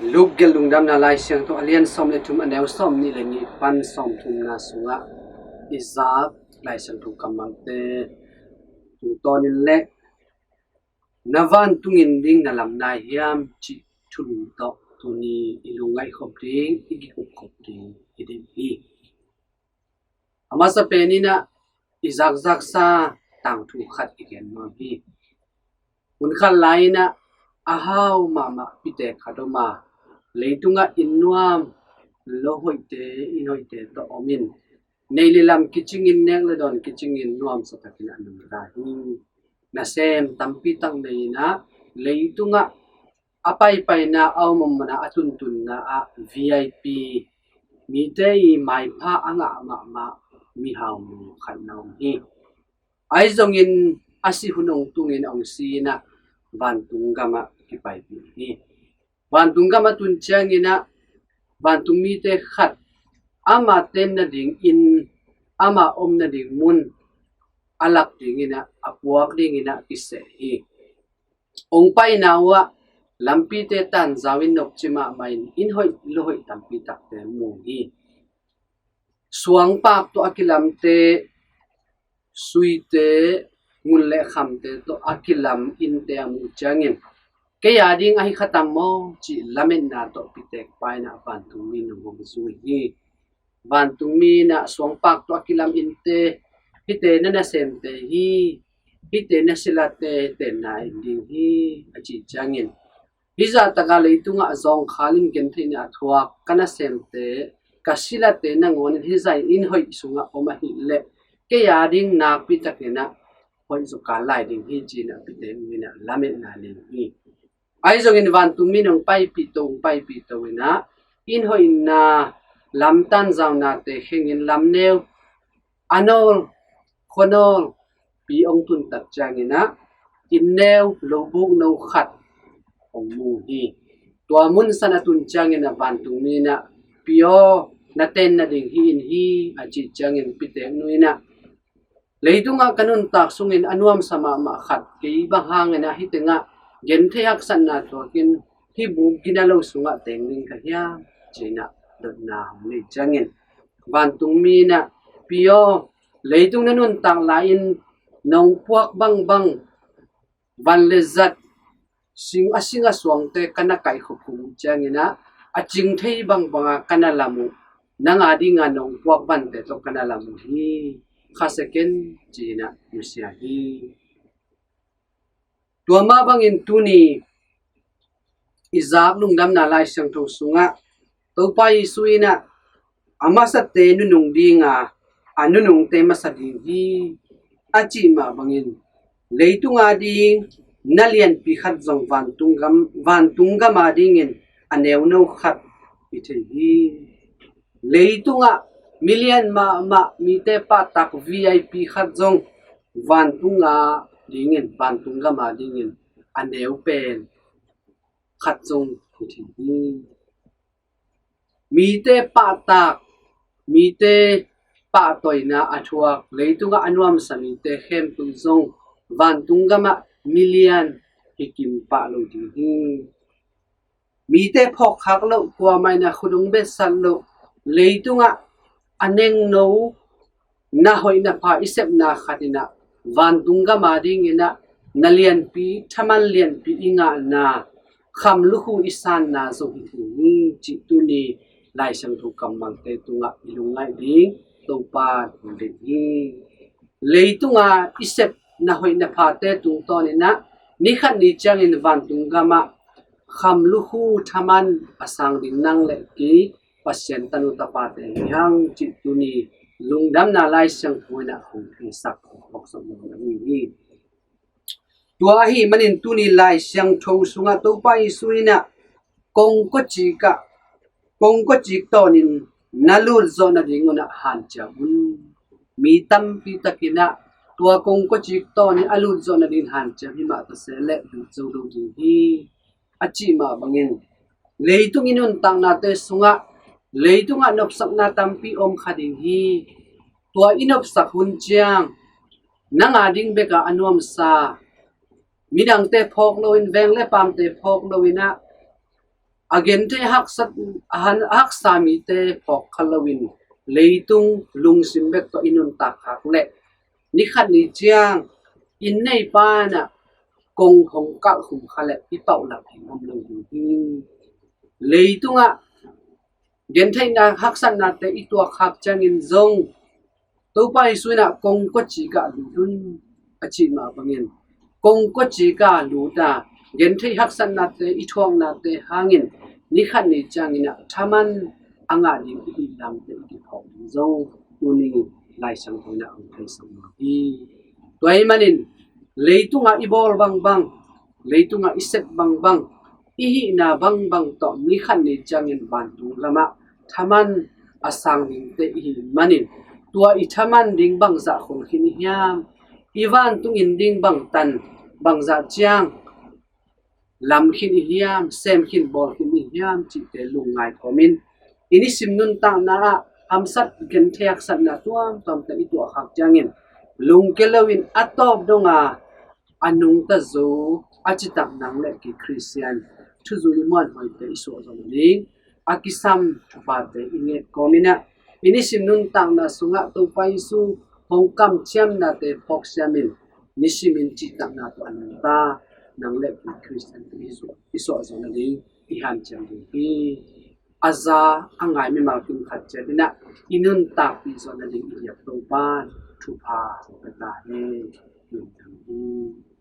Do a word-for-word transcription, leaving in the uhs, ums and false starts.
Luke gelh Lungdamna Lai Siangtho a lian sawm le thum, a neu sawm nih le nih pan sawm thumna sungah i zak Lai Siangtho kammalte tungtawnin le, "Na vantungin ding na lam nai hiam?" cih thulu tawh tuni i lungngaih khop ding, i kikup khop ding i deih hi. A masa peninah i zakzaksa tangthu khat i gen nuam hi. Hun khat lai-inah a hau mahmah pitek khat om a, leitungah inn nuam, lo hoihte, inn hoihte tawh om in, neih le lam kicingin, nek le dawn kicingin nuamsa takin a nungta hi. Nasem tampi tak nei-inah leitungah a paipaina, a om omna, a tuntunna ah V I P, mite i maipha a ngah mahmah mihau mu khat na om hi. Ahi zongin a sih hun hong tungin hong si-inah vantung gamah kipaipih hi. Vantung gamah tun cianginah vantung mite khat ama ten nading inn, ama om nading mun a lak dinginah, a puak dinginah kiseh hi. Hong paina uhah lampite tanzau in nopci mahmah in, inn hoih lo hoih tampi takte mu hi. Suangpak tawh a kilamte, suite, ngun le khamte tawh a kilam innte a muh ciangin, "Kei a ding ahi kha tam maw?" cih lametna tawh pitek paina vantung mi nung hong zui hi. Vantung mi inah, "Suangpak tawh a kilam innte, hihte na nasemte hi, hihte na silate tenna inn ding hi," a cih ciangin, "Hih zahtaka leitungah zawngkhalin gentheihna a thuak ka nasemte, ka silate nangawnin hih zah inn hoih sungah om ahih leh kei a ding nakpi takinah hoih zaw kal lai ding hi," ci-inah pitek mi inah lametna nei hi. Ahi zongin vantung mi in hong paipih to, hong paipih to inah inn hoihna lam tanzaunate khengin lamneu, a nawl, khuanawl pi hong tuntak cianginah inn neu, lo buk no khat hong mu hi. Tua mun san a tun cianginah vantung mi inah, "Pi aw, na ten nading hih inn hi," a cih ciangin pitek nu inah, "Leitungah ka nuntak sungin a nuamsa mahmah khat kei bang hanginah hih tengah genthei haksatna thuakin hih buk gina lo sungah teng ding ka hiam?" ci-inah dotna hong neih ciangin vantung mi inah, "Pi aw, leitung na nuntak lai-in nong puak bangbang van le zat, sing a sing a suangte ka na kaihkhop uh cianginah a cing thei bangbanga ka na lam uh, nang a dinga nong puak vante tawh ka na lam uh hi. Khasia ken," ci-inah nusia hi. Tua mah bangin tuni i zak Lungdamna Lai Siangtho sungah Topa Jesu inah, "A masate nunung dinga, a nunungte masa ding hi," a cih mah bangin, leitung a ding na lianpi khat zong vantung gam, vantung gam a dingin a neuno khat hi thei hi. Leitungah milian mahmah mite pahtak V I P khat zong vantung a dingin, vantung gam a dingin a neu pen khat zong hi thei hi. Mite pahtak, mite pahtawina a thuak, leitungah a nuamsa mite khempeuh zong vantung gamah milian hi kim pah lo ding hi. Mite phawkkhak loh, kuamah inah khut hong betsat loh, leitungah a nengno, na hoih na pha i sepna khat inah vantung gam a dinginah na lianpi, thaman lianpi i ngahna, kham lukhu i sanna zong hi thei hi, cih tuni Lai Siangtho kammalte tungah i lungngaih ding Topa in deih hi. Leitunga i sep na hoih na phate tungtawninah ni khat ni ciangin vantung gamah kham lukhu thaman a sang ding nang le kei Pasian tanu tapate hi hang, cih tuni Lungdamna Lai Siangtho inah hong theisak, hong phawksak lo na hi hi. Tua ahih manin tuni Lai Siangtho sungah Topa Jesu inah kongkawcik ah, kongkawcik tawnin na lut zawh nadingunah hanciam un. Mi tampi takinah tua kongkawcik tawnin a lut zawh nadingin hanciam hi mah ta sehleh lut zo lo ding hi, a cih mah bangin, leitung i nuntaknate sungah leitungah nopsakna tampi om kha ding hi. Tua i nopsak hun ciang nang a ding bekah a nuamsa, midangte phawk loin, veng le paamte phawk loinah A gentheih haksat, a han-, a haksa mite phawk kha loin leitung lungsim bek tawh i nuntak khak leh, ni khat ni ciang inn neipa in ah kong hong kalh khum kha leh i paulap ding om lo ding hi. Leitungah gentheihna haksatnate i tuak khak ciangin zong Topa Jesu in ah kong kawcik ah lut un a cih mah bangin, kong kawcik ah lut a, gentheih haksatnate i thuaknate hangin ni khat ni ciangin ah thaman a ngah ding i hih lamte i kiphawk ding zong tuni Lai Siangtho in ah hong theisak mah hi. Tua ahih manin leitungah i bawl bangbang, leitungah i sep bangbang, i hihna bangbang tawh ni khat ni ciangin vantung lamah thaman a sang dingte i hih manin, tua i thaman ding bangzah khol khin i hiam, i vantung inn ding bangtan bangzah ciang lam khin i hiam, sem khin bawl khin i hiam cihte lungngai kawmin, i nisim nuntakna ah hamsat gentheih haksatna tuamtuamte i tuah khak ciangin lungke loin a tawp donga a nungta zo a citak nang le kei Khristian thuzui muanhuaite i suah zawh nading a kisam thuphate i nget kawmin ah, i nisim nuntakna sungah Topa Jesu hong kamciamnate phawk siamin, nisimin cihtakna tawh a nungta nang le kei Khristiante i suah, i suah zawh nading i hanciam ding hi. A za a ngai mimal kim khat ciat in ah i nuntakpih zawh nading i biak Topa'n thupha hong pia ta hen. Lungdam hi.